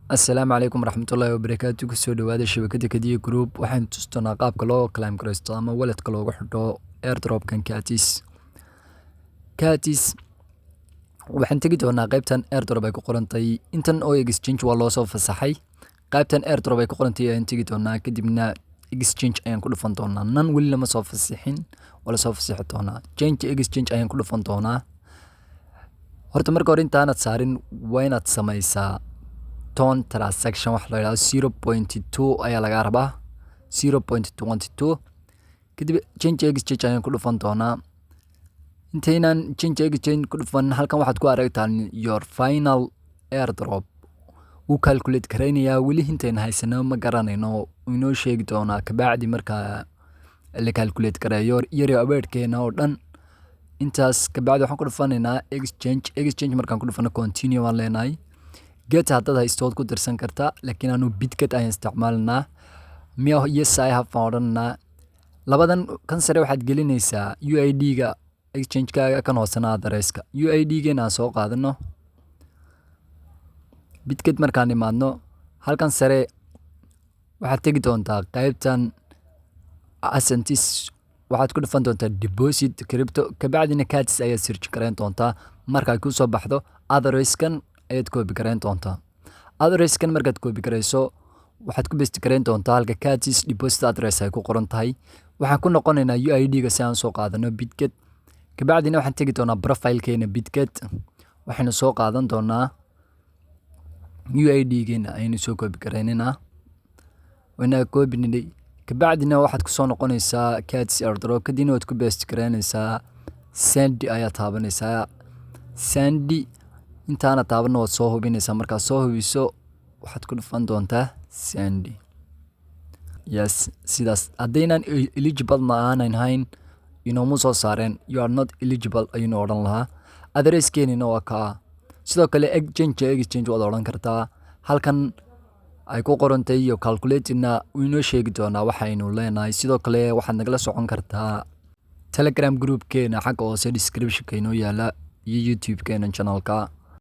Assalaamu calaykum waraxmatullaahi wabarakaatu. Kusoo dhawaada shabakada Kadiye Group. Waxaan tusi doonaa qaabka loo claim garaysto ama walletka loogu xidho airdropkan Cats. Cats waxaan tegi doonaa qaybtan airdrop ay ku qorantay. Intan oo exchange waa loo soo fasaxay. Qaybtan airdrop ay ku qorantay ayaan tegi doonaa, kadibna exchange ayaan ku dhufan doonaa. Nan weli lama soo fasixin, waa lasoo fasixi doonaa. Change exchange ayaan ku dhufan doonaa. Horta marka hore intaanad saarin waa inaad samaysaa ton transaction wax la yidhahdo. 0.2 ayaa lagaa rabaa, 0.22. Kadib change exchange ayaan ku dhufan doonaa. Intaynaan change exchange ku dhufan, halkan waxaad ku aragtaan your final airdrop wuu calculate garaynayaa. Weli intayna haysano ma garanayno, inoo sheegi doonaa kabacdi marka la calculate gareeyo yari aweerkeena oo dhan. Intaas kabacdi waxaan ku dhufanaynaa exchange. Exchange markaan ku dhufano, continue waan leenahay. Gate haddaad haysto waad ku dirsan kartaa, laakiin anu Bitget ayaan isticmaalanaa. Miya? Yes, I have baan odhananaa. Labadan kan sare waxaad gelinaysaa UID-ga exchange-kaaga, kan hoosena addresska. UID-geena aan soo qaadano. Bitget markaan imaadno, halkan sare waxaad tegi doontaa qaybtan assets. Waxaad ku dhufan doontaa deposit crypto, kabacdina Cats ayaad search garayn doontaa. Markaad ku soo baxdo, addresskan ayaad copy garayn doontaa. Addresskan markaad copy garayso, waxaad ku paste garayn doontaa halka Cats deposit address ay ku qoran tahay. Waxaan ku noqonaynaa UID-ga si aan soo qaadano Bitget. Kabacdina waxaan tegi doonaa profilekeena Bitget. Waxaynu soo qaadan doonaa UID-geena ayaynu soo copy garaynaynaa. Waynaa copy nidhay. Kabacdina waxaad kusoo noqonaysaa Cats airdrop, kadibna waad ku paste garaynaysaa. Send ayaa taabanaysaa. Send intaana taabanna waad soo hubinaysaa. Markaad soo hubiso, waxaad ku dhufan doontaa send. Yes, sidaas. Haddaynaan eligible ma aanan hayn, inoomu soo saareen "You are not eligible" ayuuna odhan lahaa. Addresskeenina waa kaa. Sidoo kale exchange exchange waad odhan kartaa. Halkan ay ku qorantay iyo calculatingna wuu inoo sheegi doonaa waxaynu leenahay. Sidoo kale waxaad nagala socon kartaa Telegram groupkeena, xagga hoose descriptionka inoo yaala, iyo YouTube-keena channelka.